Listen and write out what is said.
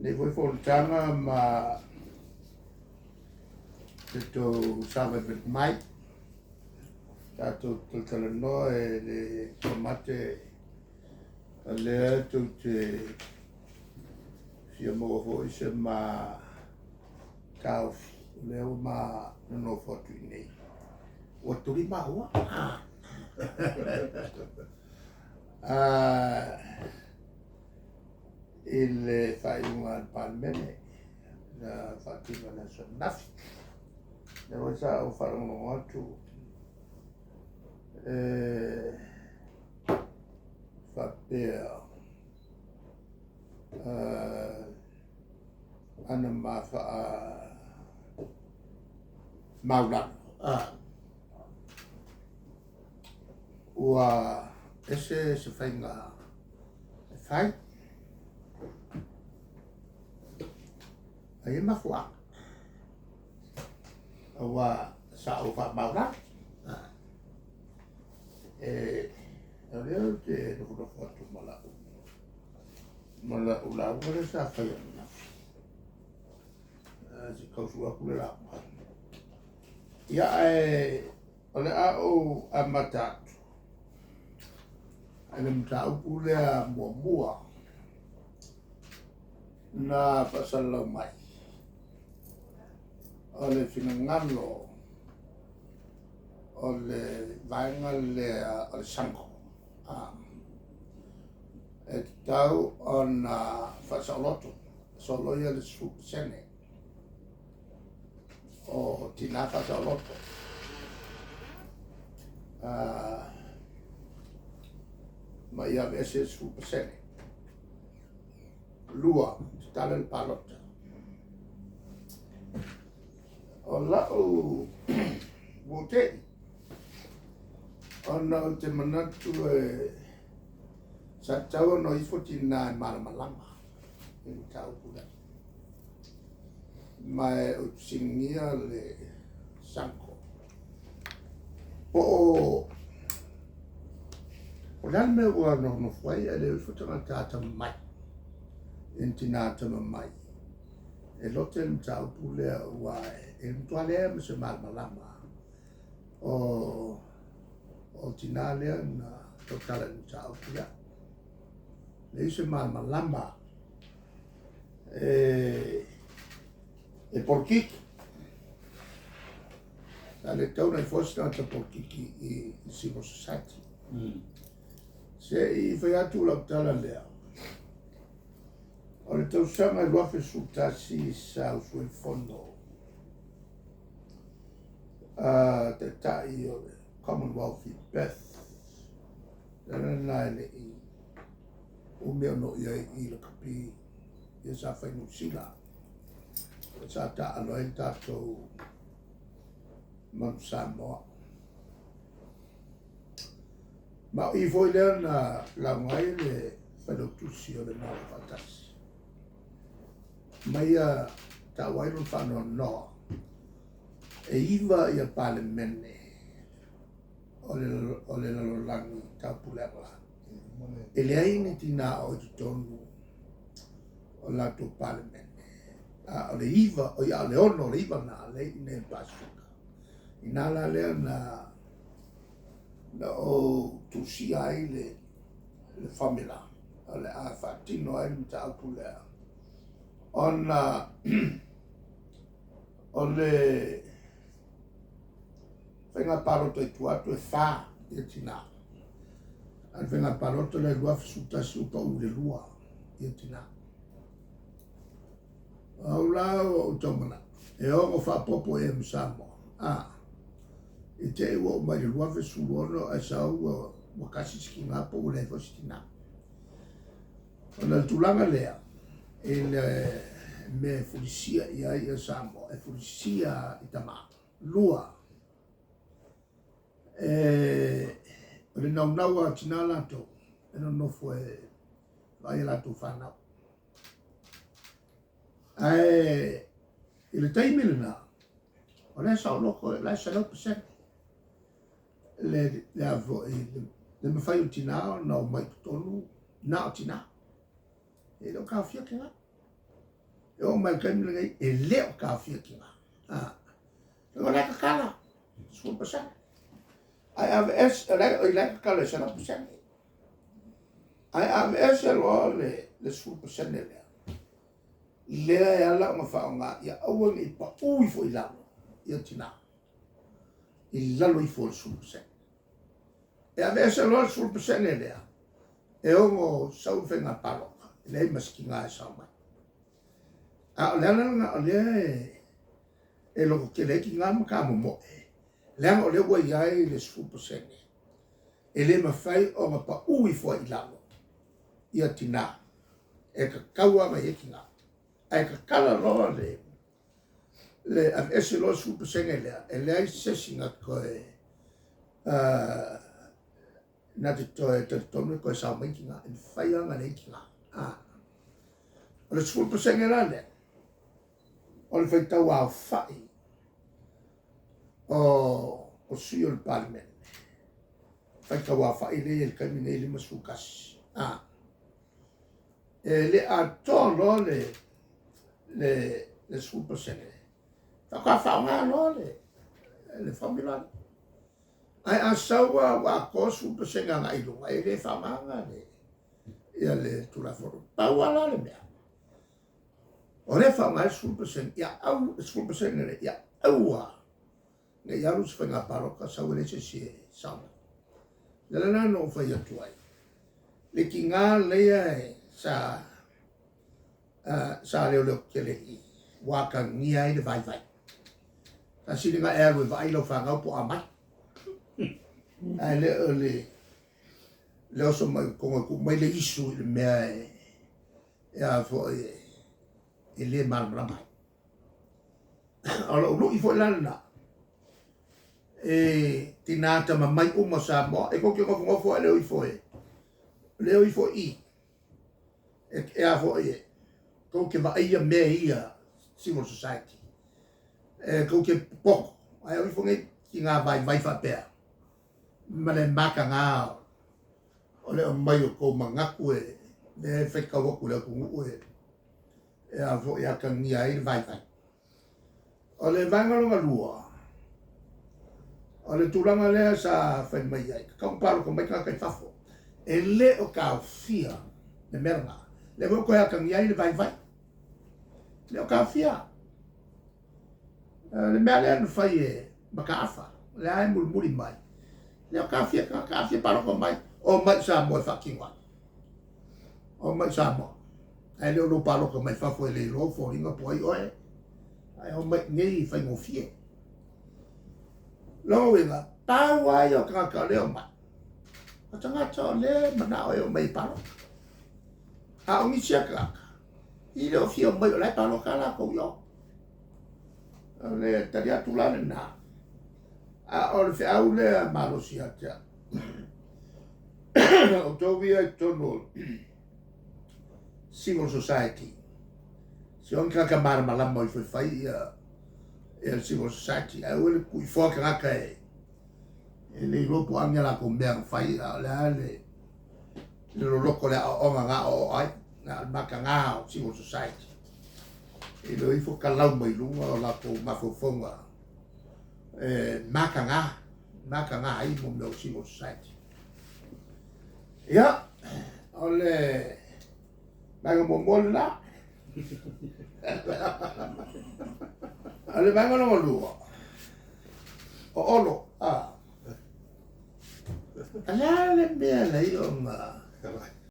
Lenei foi fonotaga ma le tou savalivali mai, tatou talatalanoa e le taumate o lea tou te fia maua foi se ma taofi, o lea ua ma nonofo atu i inei. Ua tuli maua. I le faaiuga a le Palemene na faatino i le aso ananafi. Lea foi sa ou faalogologo atu e faapea ana ma faa maulalo ua ese se faiga e fai. Ai e mafuaaga aua sa ou faamaulalo. E o lea ou te nofonofo atu ma lau ma lau lauga lea sa fai ananafi. Se i tausu atu le lauga. Ia ae o le a ou amata atu i le mataupu lea muamua na faasalalau mai o le finagalo o le vaega lea o le SANGO e tatau ona faasaoloto soloia le 10% o tina faasaoloto. Ma ia aveese le 10%. Lua, tatala le palota. O lau ua ou te'i, ona ou te manatu e sa tatau ona o ifo tina e malamalama i le mataupu lea. Ma e ou te fesiligia le SANGO po o o le a le mea ua nofonofo ai ae le o ifo tagata atamamai i ni tina atamamai e lote le mataupu lea aua e matua leai ma se malamalama o o tina lea na tautala i le mataupu lea. Leai se malamalama e polokiki. Sa le tatau ona ifo se tagata polokiki i civil society. Se i fai atu lau tala lea, o le tausaga e 2011 sa usu ai fono taitai o le Commonwealth i Perth. Le ala lena e le i umi ona oo i ai i lakapi ia sa fai Niu Sila. Sa taaalo ai le tatou Manu Samoa. Ma o i foi lea na lauga ai le Failautusi o le Malo Faatasi ma ia taua ai lona faanoanoa e 9 ia Palemene o le lalolagi taupulega e leai ni tina o i totonu o latou Palemene. A o le 9, oi a o le 6 o le 9 na lea i inei i le Pasefika. Ina la lea na na ou tusia ai le le formula o le a faatino ai le mataupu lea ona o le faiga palota i tua atu e 4 ia tina. A o le faiga palota lea i 2011 ua pau i le 2 ia tina. O au la ua ou tau manatu, e ono faaopoopo i ai ma Samoa, a, i te i ua oo mai i le 2016 ae sau ua tasi se tina po ua leai foi se tina. Ona o le tulaga lea, i le mea e fulisia i ai ia Samoa, e fulisia i tama. Lua, e, o le naunau a tina latou, e nonofo e vaai a latou fanau. Ae i le taimi lena, o lea saoloto, o la e 100% le, le a foi, le, le mafai o tina ona omai i totonu na o tina. E le o taofia tina. E oo mai i le taimi lenei, e le o taofia tina. O la e tatala, 10%. Ae aveese, o la e tatala i le 100%. Ae aveese loa le 10% lea, lea e ala ona faaaoga ia aua ne i pau ifo i lalo ia tina, i lalo ifo o le 10%. E aveese loa le 10% lea, e ono sau le faiga palota, e leai ma se tina e sao mai. A o le ala lena o lea e lototele ai tina ma tamomoe, leaga o lea ua i ai le 10%, e le mafai ona pau ifo ai i lalo ia tina, e tatau lava ona i ai tina. Ae tatala loa le aveese loa le 10% lea, e leai se isi na toe na te toe talitonu e toe sao mai tina, e mafai lava ona leai tina. O le 10% la lea, o le faitau aofai o sui o le Palemene, faitau aofai lea e i ai i le taimi lenei e 51. E le atoa loa le 10%, faatoa faaaoga loa le formula lea. Ae a sau lava ua atoa le 10% agai i luga, e le faaaogaina le Tulafono. Pau lava la le mea, o lea e faaaoga ai le 10%, ia au, 10% lea, ia aua ne i alu se faiga palota sau e leai se isi e sao mai. O le ala lena na ou fai atu ai, le tiga lea sa leoleo tele i ua atagia ai le vaivai. Sa sili ona e alu e vaai lau fanau po o a mai. Ae le o le oso mai i totonu e tuu mai le isu i le mea e a foi e le malamalama ai. O lou lui foi la lena, e tina atamamai uma Samoa, e tou te nofonofo ae le o ifo e, le o ifo i i, e a foi e, tou te vaaia mea ia civil society, e tou te popoto, ae o ifo nei tina vaivai faapea, ma le mataga o le aumai o tou manatu e lea e faitau atu i le atunuu e a foi e atagia ai le vaivai. O le vaega lona lua, o le tulaga lea sa fai mai ai, tatau ona palota mai tagata i fafo. E le o taofia le mea lena. Lea foi ua toe atagia ai le vaivai. E le o taofia. Le mea lea na fai e mataafa, lea e mulimuli mai. E le o taofia tagata, a fia palota mai, o mai i Samoa e faatino ai. O mai i Samoa. Ae le o lou palota mai fafo e le iloa ou foliga po o ai oe. Ae o mai i inei e faigofie. Lona uiga, pau lava ia o tagata o lea e omai, o tagata o lea e manao e omai e palota. A o nisi a tagata, i le o fia omai o la e palota latou i o. O le tali atu la lena. A o le feau lea malosi ia te au, outou ia i totonu o civil society, se o ni tagata malamalama o ifo e fai ia le civil society, ae aua le tuuifoa tagata e le iloa po o a ni a latou mea na fai, a o le a le loloto o le aoaoga na aoao ai, na o le mataga o civil society. E le o ifo talau mai luga o latou mafaufauga e mataga, mataga ai mo mea o civil society. Ia, o le vaega muamua lena. O le vaega lona lua, o Olo, a le a le mea e ala ai ona